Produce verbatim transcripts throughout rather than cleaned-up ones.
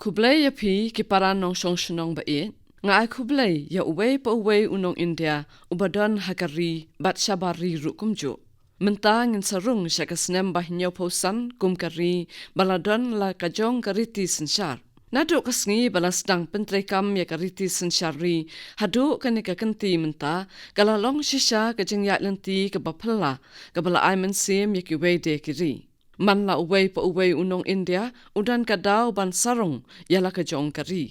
Khublei ïa phi ki para nongshong shnong ba ïeit. Nga ai khublei ïa uwei pa uwei u nong India uba don ha ka ri bad shabar ri ruh kumjuh. Mynta ngin sa rung sha ka snem ba hynñiewphew san kum ka ri ba la don la ka jong ka riti synshar. Naduh ka sngi ba la sdang pyntreikam ïa ka riti synshar ri haduh kane ka kynti mynta, ka la long shisha ka jingïaid lynti kaba phylla, kaba la ai mynsiem ïa kiwei de ki ri. Man la uwei pa uwei u nong India u don ka daw ban sarong ïa la ka jong ka ri.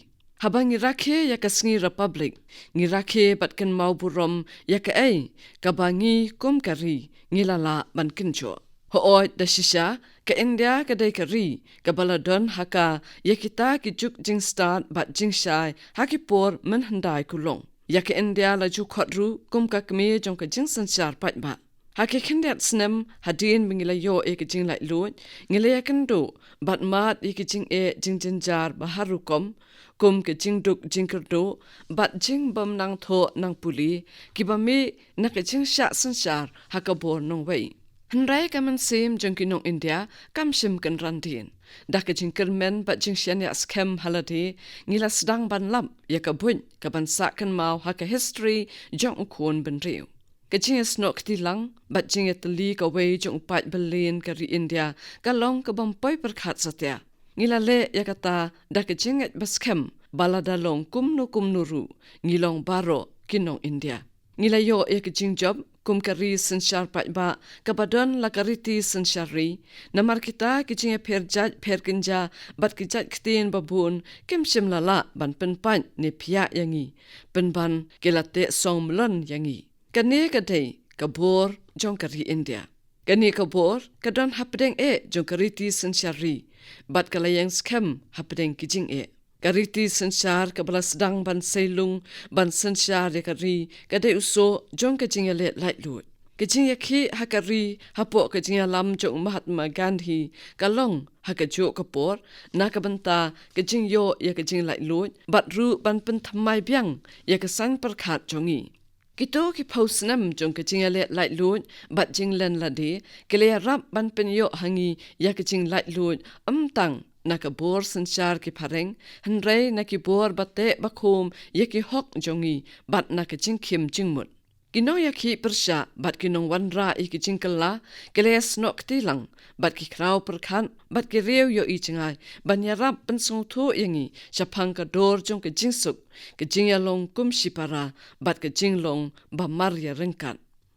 Haba ngi rakhe ïa ka sngi Republic, ngi rakhe bad kynmaw burom ïa kaei kaba ngi kum ka ri ngi la lah ban kynjoh. Hooid, da shisha ka India ka dei ka ri kaba la don ha ka ïa kita ki juk jingstad bad jingshai ha ki por mynhyndai kulong. Ïa ka India la ju khot ruh kum ka kmie jong ka jingsynshar paidbah. Ha ki khyndiat snem hadien ba ngi la ïoh ïa ka jinglaitluid, ngi la ïakynduh bad mad ïa ki jingeh jingjynjar ba har rukom, kum ka jingduk jingkyrduh bad jingbym nang thoh nang pule, kiba mih na ka jingshah synshar ha ka bor nongwei. Hynrei ka mynsiem jong ki nong India kam shym kynran dien. Da ka jingkyrmen bad jingshaniah skhem ha lade, ngi la sdang ban lap ïa ka buit kaban sah kynmaw ha ka history jong u khun bynriew. Ka jingïasnoh kti lang bad jingïatylli kawei jong u paid byllian ka ri India ka long kabym poi pyrkhat satia. Ngi la leh ïa kata da ka jingngeit ba skhem ba lada long kumno kumno ruh, ngi long baroh ki nong India. Ngi la ïoh ïa ka jingjop kum ka ri synshar paidbah kaba don la ka riti synshar ri. Namar kita ki jingïapher jait pher kynja bad ki jait ktien babun kim shym la lah ban pynpait ne phiah ïa ngi, pynban ki la teh song mlon ïa ngi. Kane ka dei ka bor jong ka ri India. Kane ka bor ka don hapdeng eh jong ka riti synshar ri bad ka la ïeng skhem hapdeng ki jingeh. Ka riti synshar kaba la sdang ban sei lung ban synshar ïa ka ri ka dei u soh jong ka jingïaleh laitluid. Ka jingïakhih ha ka ri hapoh ka jingïalam jong u Mahatma Gandhi ka long ha kajuh ka por na ka bynta ka jingïoh ïa ka jinglaitluid bad ruh ban pynthymmai biang ïa ka saiñ pyrkhat jong ngi. Kito ki phew snem jong ka jingïaleh laitluid bad jinglen lade ki la ïarap ban pynïoh ha ngi ïa ka jinglaitluid, ym tang na ka bor synshar ki phareng, hynrei na ki bor ba teh ba khum ïa ki hok jong ngi bad na ka jingkhim jingmut. Ki nongïakhih pyrshah bad ki nongwanrah ïa ki jingkylla ki la ïasnoh kti lang bad ki khraw pyrkhat bad ki riew ïohi jngai ban ïarap pynsngewthuh ïa ngi shaphang ka dor jong ka jingsuk, ka jingïalong kum shipara bad ka jinglong ba mar ïaryngkat.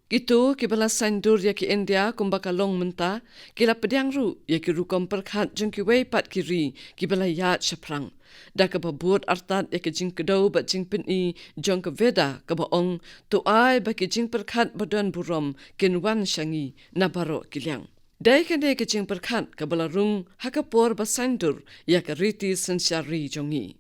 Kito kiba la saiñdur ïa ka India kumba ka long mynta ki la pdiang ruh ïa ki rukom pyrkhat jong kiwei pat ki ri kiba la ïaid shaphrang, da kaba bud artat ïa ka jingkdew bad jingpyni jong ka Veda kaba ong, to ai ba ki jingpyrkhat ba don burom kin wan sha ngi na baroh ki liang. Dei kane ka jingpyrkhat kaba la rung ha ka por ba saiñdur ïa ka riti synshar ri jong ngi.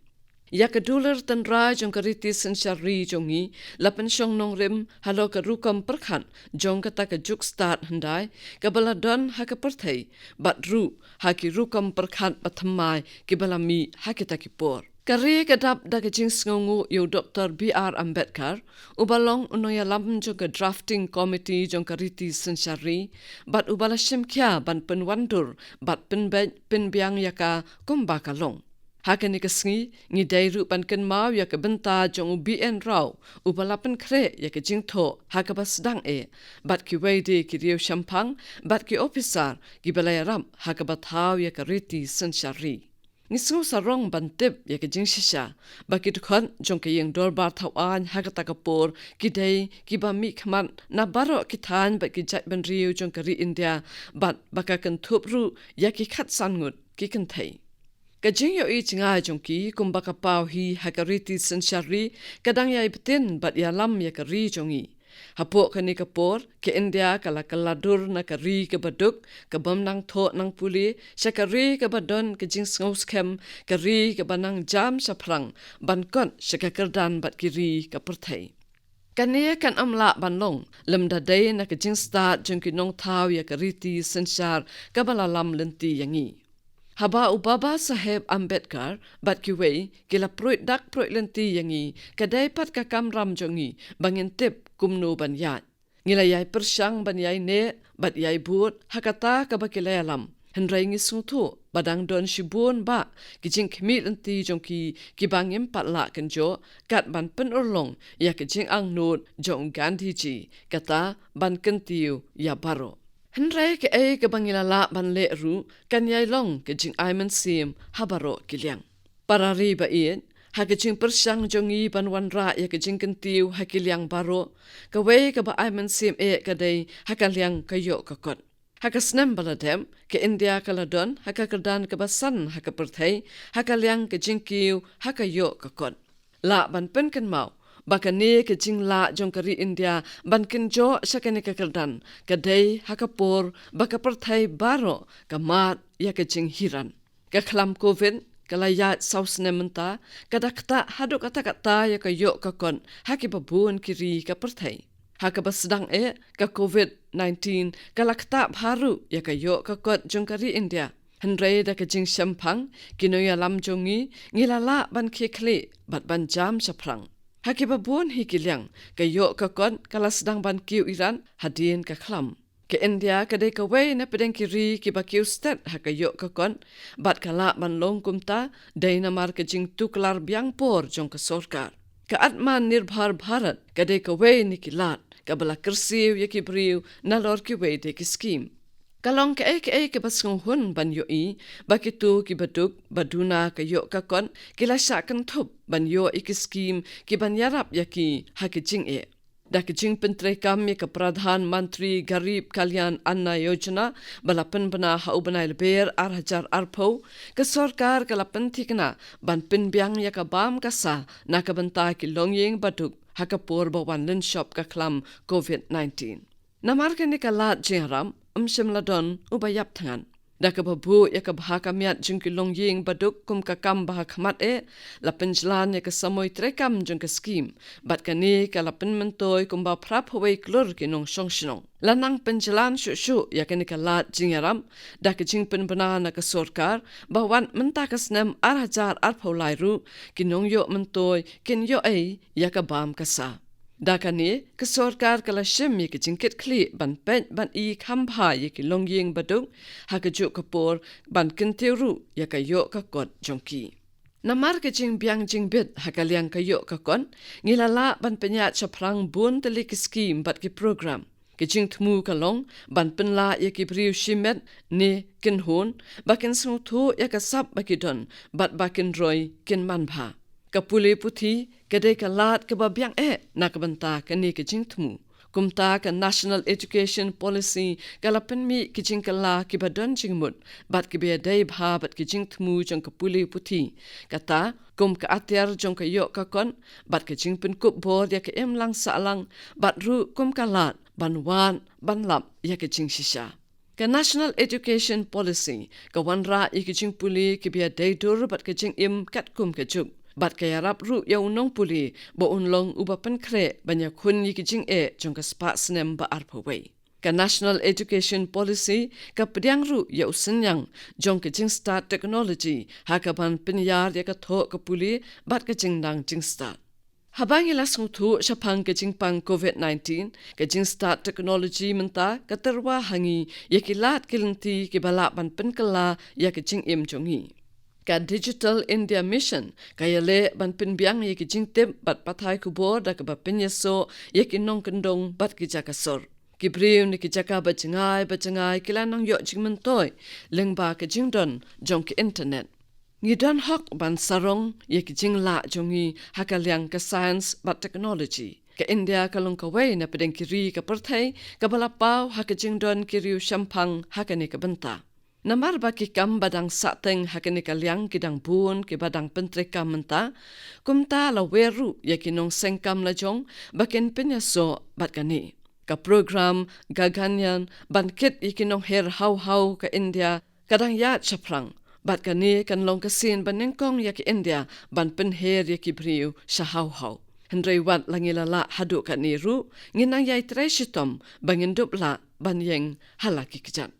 Ïa ka dulir tynrai jong ka riti synshar ri jong ngi la pynshong nongrim halor ka rukom pyrkhat jong kata ka juk stad hyndai kaba la don ha ka pyrthei bad ruh ha ki rukom pyrkhat bathymmai kiba la mih ha kita ki por. Ka ri ka dap da ka jingsngewnguh ïa u Doktor B R Ambedkar, uba long u nongïalam jong ka Drafting Committee jong ka riti synshar ri bad uba la shim khia ban pynwandur bad pynbeit pynbiang ïa ka kumba ka long. Ha kane ka sngi ngi dei ruh ban kynmaw ïa ka bynta jong u B N Rao, uba la pynkhreh ïa ka jingthoh ha kaba sdang eh bad kiwei de ki riew shemphang bad ki ophisar kiba la ïarap ha kaba thaw ïa ka riti synshar ri. Ngi sngew sarong ban tip ïa ka jingshisha ba ki dkhot jong ka ïing dorbar thaw aiñ ha kata ka por ki dei kiba mihkhmat na baroh ki thaiñ bad ki jaitbynriew jong ka ri India bad ba ka kynthup ruh ïa ki khatsan ngut ki kynthei. Ka jingïohi jngai jong ki kumba ka paw hi ha ka riti synshar ri ka dang ïai btin bad ïalam ïa ka ri jong ngi. Hapoh kane ka por ka India ka la kylla dur na ka ri kaba duk, kabym nang thoh nang pule, sha ka ri kaba don ka jingsngew skhem, ka ri kaba nang jam shaphrang ban kot sha ka kyrdan bad ki ri ka pyrthei. Kane kan ym lah ban long lymda dei na ka jingstad jong ki nongthaw ïa ka riti synshar kaba la lam lynti ïa ngi. Haba u Baba Saheb Ambedkar bad kiwei ki la pruid dak pruid lynti ïa ngi, ka dei pat ka kamram jong ngi ba ngin tip kumno ban ïaid. Ngi la ïai pyrshang ban ïai neh bad ïai bud ha kata kaba ki la ïalam, hynrei ngi sngewthuh ba dang don shibun bah ki jingkhmih lynti jong ki, kiba ngim pat lah kynjoh, kat ban pynurlong ïa ka jingangnud jong u Gandhi ji, kata ban kyntiew ïa baroh. Hynrei kaei kaba ngi la lah ban leh ruh, kan ïai long ka jingai mynsiem ha baroh ki liang. Para ri ba ïeit, ha ka jingpyrshang jong ngi ban wanrah ïa ka jingkyntiew ha ki liang baroh, kawei kaba ai mynsiem eh ka dei ha ka liang ka ïoh ka kot. Ha ka snem ba la dep, ka India ka la don ha ka kyrdan kaba san ha ka pyrthei ha ka liang ka jingkiew ha ka ïoh ka kot. Lah ban pynkynmaw ba kane ka jinglah jong ka ri India ban kynjoh sha kane ka kyrdan ka dei ha ka por ba ka pyrthei baroh ka mad ïa ka jinghiran. Ka khlam Covid ka la ïaid saw snem mynta, ka da ktah haduh katta katta ïa ka ïoh ka kot ha kiba bun ki ri ka pyrthei. Ha kaba sdang eh, ka Covid nineteen ka la ktah bha ruh ïa ka ïoh ka kot jong ka ri India. Hynrei da ka jingshemphang ki nongïalam jong ngi, ngi la lah ban khie khlieh bad ban jam shaphrang. Ha kiba bun hi ki liang, ka ïoh ka kot ka la sdang ban kiew irat hadien ka khlam. Ka India ka dei kawei na pdeng ki ri kiba kiew stet ha ka ïoh ka kot, bad ka lah ban long kumta dei namar ka jingtuklar biang por jong ka sorkar. Ka Atmanirbhar Bharat ka dei kawei na ki lad kaba la kyrsiew ïa ki briew nalor kiwei de ki skim. Ka long kaei kaei kaba sngewhun ban ïohi ba kito kiba duk ba duna ka ïoh ka kot ki la shah kynthup ban ïoh ïa ki skim kiban ïarap ïa ki ha ki jingeh. Da ka jingpyntreikam ïa ka Pradhan Mantri Garib Kalyan Anna Yojana ba la pynbna ha u bnai Lber ar hajar arphew, ka sorkar ka la pynthikna ban pynbiang ïa ka bam ka sa na ka bynta ki longïing baduk ha ka por ba wan lynshop ka khlam Covid nineteen. Namar kane ka lad jingïarap, ym shym la don uba ïap thngan. Da kaba buh ïa ka bha ka miat jong ki longïing baduk kum ka kam ba ha khmat eh, la pynjlan ïa ka samoi treikam jong ka skim, bad kane ka la pynmyntoi kumba phra phew wei klur ki nongshong shnong. La nang pynjlan shuh shuh ïa kane ka lad jingïarap da ka jingpynbna na ka sorkar, ba wat mynta ka snem ar hajar arphew lai ruh ki nongïoh myntoi kin ïoh ei ïa ka bam ka sa. Da kane, ka sorkar ka la shim ïa ka jingkitkhlieh ban peit ban i kham bha ïa ki longïing baduk ha kajuh ka por ban kyntiew ruh ïa ka ïoh ka kot jong ki. Namar ka jingbiang jingbit ha ka liang ka ïoh ka kot, ngi la lah ban pynïaid shaphrang bun tylli ki skim bad ki program. Ka jingthmu ka long ban pynlah ïa ki briew shimet ne kynhun ba kin sngewthuh ïa ka sap ba ki don bad ba kin roi kin manbha. Ka pule puthi ka dei ka lad kaba biang eh na ka bynta kane ka jingthmu. Kumta ka National Education Policy ka la pynmih ki jingkylla kiba don jingmut bad kiba ïadei bha bad ki jingthmu jong ka pule puthi. Kata kum ka atiar jong ka ïoh ka kot bad ka jingpynkup bor ïa ka imlang sahlang, bad ruh kum ka lad ban wad ban lap ïa ka jingshisha. Ka National Education Policy ka wanrah ïa ka jingpule kiba ïadei dur bad ka jingim katkum ka juk, bad ka ïarap ruh ïa u nongpule ba un long uba pynkhreh ban ïakhun ïa ka jingeh jong ka spah snem ba arphew wei. Ka National Education Policy ka pdiang ruh ïa u synñiang jong ka jingstad technology ha kaban pynïar ïa ka thoh ka pule bad ka jingnang jingstad. Haba ngi la sngewthuh shaphang ka jingpang Covid nineteen, ka jingstad technology mynta ka tyrwa ha ngi ïa ki lad ki lynti kiba lah ban pynkylla ïa ka jingim jong ngi. Ka Digital India Mission ka ïaleh ban pynbiang ïa ki jingtip bad pathai khubor da kaba pynïasoh ïa ki nongkyndong bad ki jaka sor. Ki briew na ki jaka ba jngai ba jngai ki la nang ïoh jingmyntoi lyngba ka jingdon jong ka internet. Ngi don hok ban sarong ïa ki jinglah jong ngi ha ka liang ka science bad technology. Ka India ka long kawei na pdeng ki ri ka pyrthei kaba la paw ha ka jingdon ki riewshemphang ha kane ka bynta. Namar ba ki kam ba dang sahteng ha kane ka liang ki dang bun kiba dang pyntreikam mynta, kumta la wer ruh ïa ki nongsengkam lajong ba kin pynïasoh bad kane. Ka program Gaganyaan ban kit ïa ki nongher haw haw ka India ka dang ïaid shaphrang, bad kane kan long ka sien ba nyngkong ïa ka India ban pynher ïa ki briew sha haw haw. Hynrei wat la ngi la lah haduh katne ruh, ngin nang ïai trei shitom ba ngin dup lah ban ïeng ha la ki kjat.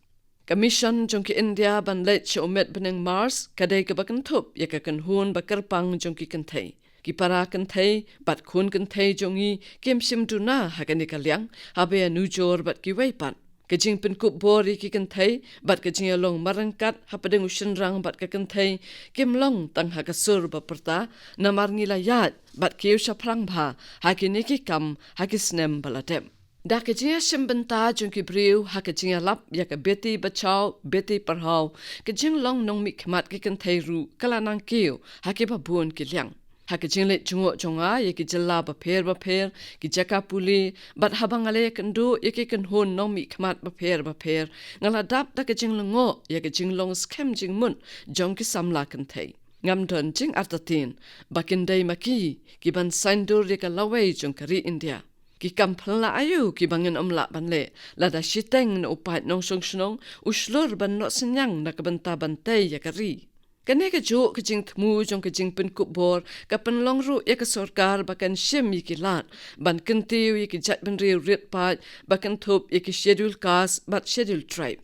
Ka mission jong ka India ban leit sha u met bneng Mars ka dei kaba kynthup ïa ka kynhun ba kyrpang jong ki kynthei. Ki para kynthei bad khun kynthei jong ngi kim shym duna ha kane ka liang haba ïanujor bad kiwei pat. Ka jingpynkup bor ïa ki kynthei bad ka jingïalong marryngkat hapdeng u shynrang bad ka kynthei kim long tang ha ka sur ba pyrta, namar ngi la ïaid bad kiew shaphrang bha ha kine ki kam ha ki snem ba la dep. Da ka jingïashim bynta jong ki briew ha ka jingïalap ïa ka Beti Bachao, Beti Padhao, ka jinglong nongmihkhmat ki kynthei ruh ka la nang kiew ha kiba bun ki liang. Ha ka jingleit jngoh jong nga ïa ki jylla bapher bapher, ki jaka pule, bad haba nga la ïakynduh ïa ki kynhun nongmihkhmat bapher bapher, nga la dap da ka jinglyngngoh ïa ka jinglong skhem jingmut jong ki samla kynthei. Ngam don jingartatien ba kin dei ma ki kiban saiñdur ïa ka lawei jong ka ri India. Ki kam phylla aïu kiba ngin ym lah ban leh lada shiteng na u paid nongshong shnong u shlur ban noh synñiang na ka bynta ban tei ïa ka ri? Kane kajuh ka jingthmu jong ka jingpynkup bor ka pynlong ruh ïa ka sorkar ba kan shim ïa ki lad ban kyntiew ïa ki jaitbynriew riewpaid ba kynthup ïa ki Scheduled Caste bad Scheduled Tribe.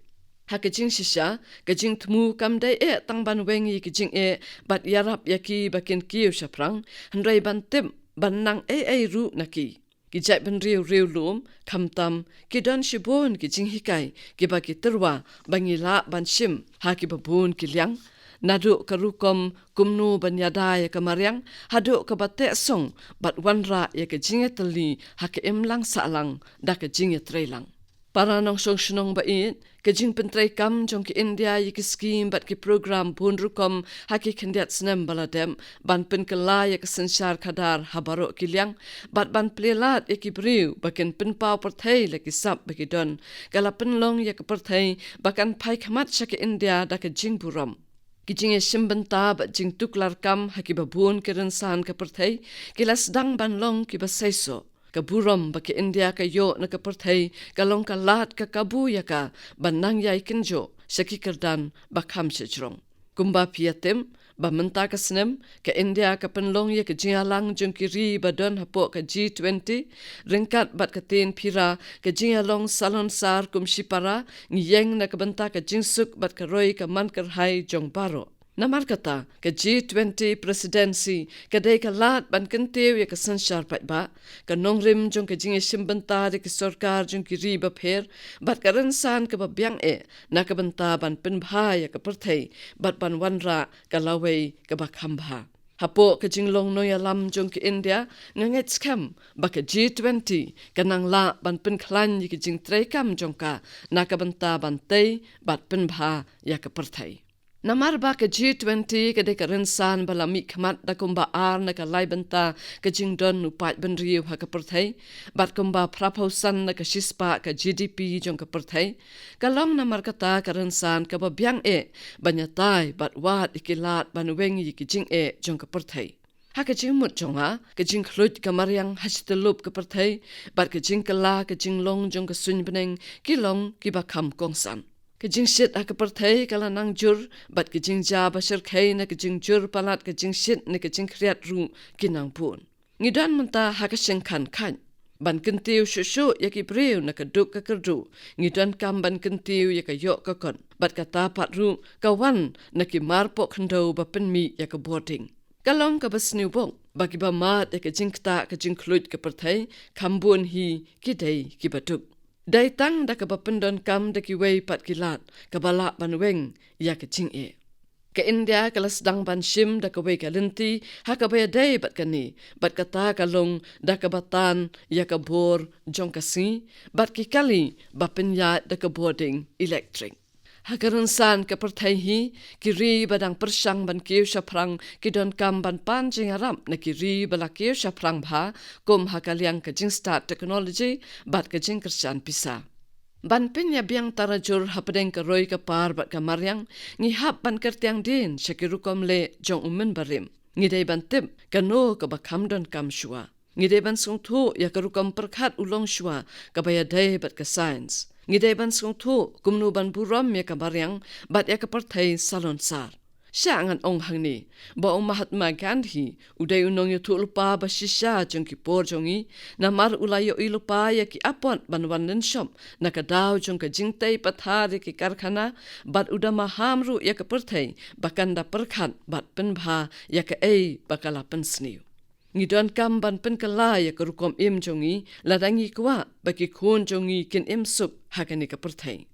Ha ka jingshisha, ka jingthmu kam dei eh tang ban weng ïa ki jingeh bad ïarap ïa ki ba kin kiew shaphrang, hynrei ban tip ban nang ei ei ruh na ki. Ki jaitbynriew riewlum, khamtam, ki don shibun ki jinghikai kiba ki tyrwa ba ngi lah ban shim ha kiba bun ki liang, naduh ka rukom kumno ban ïada ïa ka mariang haduh kaba teh song bad wanrah ïa ka jingïatylli ha ka imlang sahlang da ka jingïatreilang. Para nongshong shnong ba ïeit, ka jingpyntreikam jong ka India ïa ki skim bad ki program bun rukom ha ki khyndiat snem ba la dep ban pynkylla ïa ka synshar khadar ha baroh ki liang bad ban plie lad ïa ki briew ba kin pynpaw pyrthei la ki sap ba ki don, ka la pynlong ïa ka pyrthei ba kan phai khmat sha ka India da ka jingburom. Ki jingïashim bynta bad jingtuklar kam ha kiba bun ki rynsan ka pyrthei ki la sdang ban long kiba seisoh. Ka burom ba ka India ka ïoh na ka pyrthei ka long ka lad ka kabu ïa ka ban nang ïai kynjoh sha ki kyrdan ba kham shajrong. Kumba phi ïa tip ba mynta ka snem ka India ka pynlong ïa ka jingïalang jong ki ri ba don hapoh ka G twenty, ryngkat bad ka tien phira ka jingïalong salonsar kum shipara, ngi ïeng na ka bynta ka jingsuk bad ka roi ka man kyrhai jong baroh. Namar kata, ka G twenty Presidency ka dei ka lad ban kyntiew ïa ka synshar paidbah, ka nongrim jong ka jingïashim bynta da ki sorkar jong ki ri bapher, bad ka rynsan kaba biang eh na ka bynta ban pynbha ïa ka pyrthei bad ban wanrah ka lawei kaba kham bha. Hapoh ka jinglong nongïalam jong ka India, nga ngeit skhem ba ka G twenty ka nang lah ban pynkhlaiñ ïa ka jingtreikam jong ka na ka bynta ban tei bad pynbha ïa ka pyrthei. Namar ba ka G twenty ka dei ka rynsan ba la mihkhmat da kumba ar na ka lai bynta ka jingdon u paid bynriew ha ka pyrthei, bad kumba phra phew san na ka shispah ka G D P jong ka pyrthei, ka long namar kata ka rynsan kaba biang eh ban ïatai bad wad ïa ki lad ban weng ïa ki jingeh jong ka pyrthei. Ha ka jingmut jong nga, ka jingkhluit ka mariang ha shi tyllup ka pyrthei bad ka jingkylla ka jinglong jong ka suiñ bneng ki long kiba kham kongsan. Ka jingshit ha ka pyrthei ka la nang jur, bad ka jingjia ba shyrkhei na ka jingjur palat ka jingshit ne ka jingkhriat ruh ki nang bun. Ngi don mynta ha ka shengkhan khaid ban kyntiew shuh shuh ïa ki briew na ka duk ka kyrduh. Ngi donkam ban kyntiew ïa ka ïoh ka kot, bad kata pat ruh ka wan na ki mar pohkhyndew ba pynmih ïa ka bording. Ka long kaba sniew bok ba kiba mad ïa ka jingktah ka jingkhluit ka pyrthei, kham bun hi ki dei kiba duk. Dei tang da kaba pyndonkam da kiwei pat ki lad kaba lah ban weng ïa ka jingeh. Ka India ka la sdang ban shim da kawei ka lynti ha kaba ïadei bad kane, bad kata ka long da kaba tan ïa ka bor jong ka sngi bad ki kali ba pynïaid da ka bording elektrik. Ha ka rynsan ka pyrthei hi, ki ri ba dang pyrshang ban kiew shaphrang ki donkam ban pan jingïarap na ki ri ba la kiew shaphrang bha, kum ha ka liang ka jingstad technology bad ka jingkyrshan pisa. Ban pynïabiang tarajur hapdeng ka roi ka par bad ka mariang, ngi hap ban kyrtiang dien sha ki rukom leh jong u mynbarim. Ngi dei ban tip kano kaba kham donkam shuwa. Ngi dei ban sngewthuh ïa ka rukom pyrkhat u longshuwa kaba ïadei bad ka science. Ngi dei ban sngewthuh kumno ban burom ïa ka mariang bad ïa ka pyrthei salonsar. Sha ngan ong hangne ba u Mahatma Gandhi u dei u nongïathuhlypa ba shisha jong ki por jong ngi, namar u la ïohi lypa ïa ki apot ban wan lynshop na ka daw jong ka jingtei pathar ïa ki karkhana, bad u da maham ruh ïa ka pyrthei ba kan da pyrkhat bad pynbha ïa kaei ba ka la pynsniew. Ngi donkam ban pynkylla ïa ka rukom im jong ngi, lada ngi kwah ba ki khun jong ngi kin im suk ha kane ka pyrthei.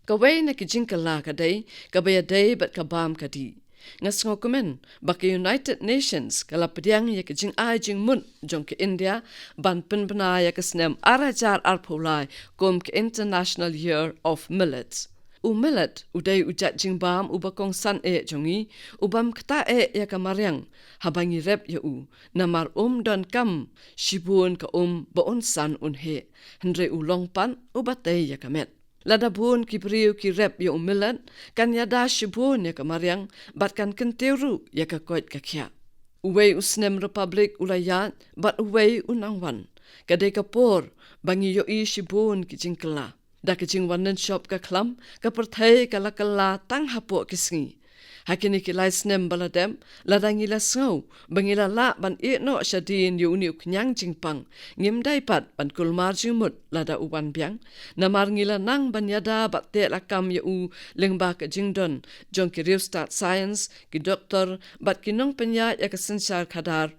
Kawei na ki jingkylla ka dei kaba ïadei bad ka bam ka dih. Nga sngewkmen ba ka United Nations ka la pdiang ïa ka jingai jingmut jong ka India ban pynbna ïa ka snem ar hajar arphew lai kum ka International Year of Millets. U millet u dei u jait jingbam uba kongsan eh jong ngi, u bam ktah eh ïa ka mariang haba ngi rep ïa u. Namar um donkam shibun ka um ba un san un heh, hynrei u long pat uba tei ïa ka met. Lada bun ki briew ki rep ïa u millet, kan ïada shibun ïa ka mariang bad kan kyntiew ruh ïa ka koit ka khiah. Uwei u snem Republic u la ïaid bad uwei u nang wan. Ka dei ka por ba ngi ïohi shibun ki jingkylla. Da ka jingwan nongshong ka khlam, ka pyrthei ka la kylla tang hapoh ki sngi. Ha kine ki lai snem ba la dep, lada ngi la sngew ba ngi la lah ban ïeh noh shadien ïa une u khñiang jingpang, ngim dei pat ban kulmar jingmut lada u wan biang. Namar ngi la nang ban ïada bad teh lakam ïa u lyngba ka jingdon jong ki riewstad science, ki doktor bad ki nongpynïaid ïa ka synshar khadar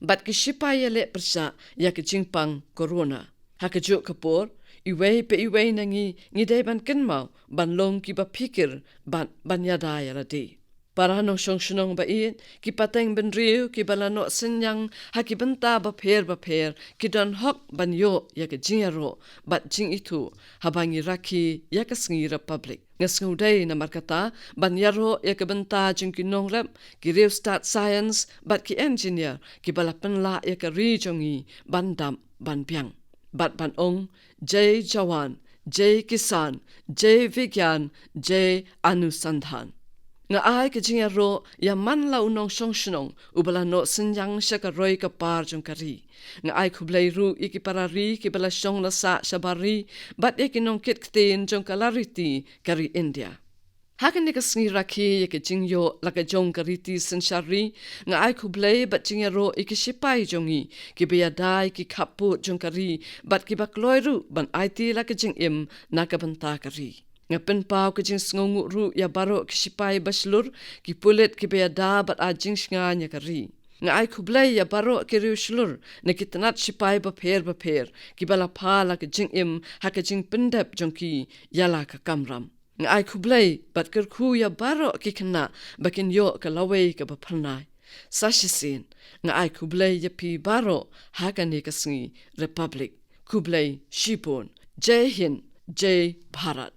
bad ki shipai ïaleh pyrshah ïa ka jingpang corona. Ha kajuh ka por, iwei pa iwei na ngi ngi dei ban kynmaw ban long kiba phikir bad ban ïada ïa lade. Para nongshong shnong ba ïeit, ki pateng bynriew kiba la noh synñiang ha ki bynta bapher bapher, ki don hok ban ïoh ïa ka jingïaroh bad jingithuh haba ngi rakhe ïa ka sngi Republic. Nga sngew dei namar kata ban ïaroh ïa ka bynta jong ki nongrep, ki riewstad science bad ki engineer kiba la pynlah ïa ka ri jong ngi ban dap ban biang. Bad ban ong, Jai Jawan, Jai Kisan, Jai Vigyan, Jai Anusandhan. Nga ai ka jingïaroh ïa man la u nongshong shnong uba la noh synñiang sha ka roi ka par jong ka ri. Nga ai khublei ruh ïa ki para ri kiba la shong la sah shabar ri bad ïa ki nongkit ktien jong ka lariti ka ri India. Ha kane ka sngi rakhe ïa ka jingïoh la ka jong ka riti synshar ri, nga ai khublei bad jingïaroh ïa ki shipai jong ngi kiba ïada ïa ki khappud jong ka ri bad kiba kloi ruh ban aiti la ka jingim na ka bynta ka ri. Nga pynpaw ka jingsngewnguh ruh ïa baroh ki shipai bashlur, ki pulit kiba ïada bad ai jingshngaiñ ïa ka ri. Nga ai khublei ïa baroh ki riewshlur na ki tnat shipai bapher bapher kiba la pha la ka jingim ha ka jingpyndep jong ki ïa la ka kamram. Nga ai khublei bad kyrkhu ïa baroh ki khynnah ba kin ïoh ka lawei kaba phyrnai. Sa shisien, nga ai khublei ïa phi baroh ha kane ka sngi Republic. Khublei shibun. Jai Hind, Jai Bharat.